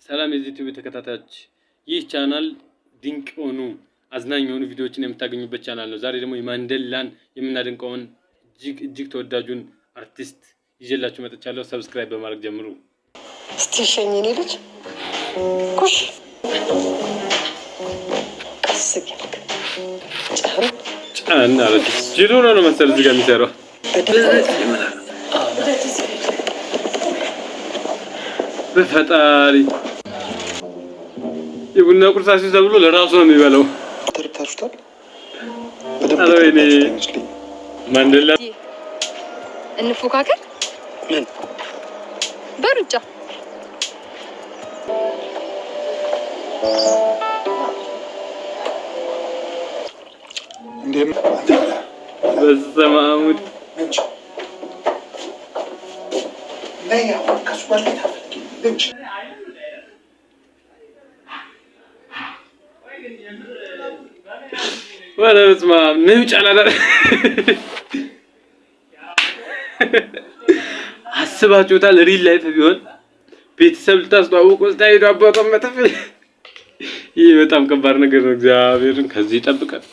ሰላም የዚህ ቲቪ ተከታታዮች፣ ይህ ቻናል ድንቅ የሆኑ አዝናኝ የሆኑ ቪዲዮዎችን የምታገኙበት ቻናል ነው። ዛሬ ደግሞ የማንዴላን የምናደንቀውን እጅግ እጅግ ተወዳጁን አርቲስት ይዤላችሁ መጥቻለሁ። Subscribe በማድረግ ጀምሩ። እስቲ ሸኝ የኔ ልጅ፣ ኩሽ ቀስ እያልክ ጫን። ጫን አለች። ጅል ሆኖ ነው መሰል እዚህ ጋር የሚሰራው። በደንብ። በፈጣሪ፣ የቡና ቁርስ አስይዝ ተብሎ ለራሱ ነው የሚበላው። ተረድታችሁታል? ኧረ ወይኔ። ይመስለኝ። ማንዴላ። እንፎካከር። ምን? በሩጫ። እንዴ! በስመ አብ። ነይ፣ አሁን ከእሱ ጋር ልሄድ አልፈልግም። ልጅ። ኧረ በስመ አብ፣ ነይ ውጭ አላለ። አስባችሁታል? Real life ቢሆን ቤተሰብ ልታስተዋውቁ ስታሄዱ አባቷን መጥፍ። ይህ በጣም ከባድ ነገር ነው። እግዚአብሔርን ከዚህ ይጠብቃል።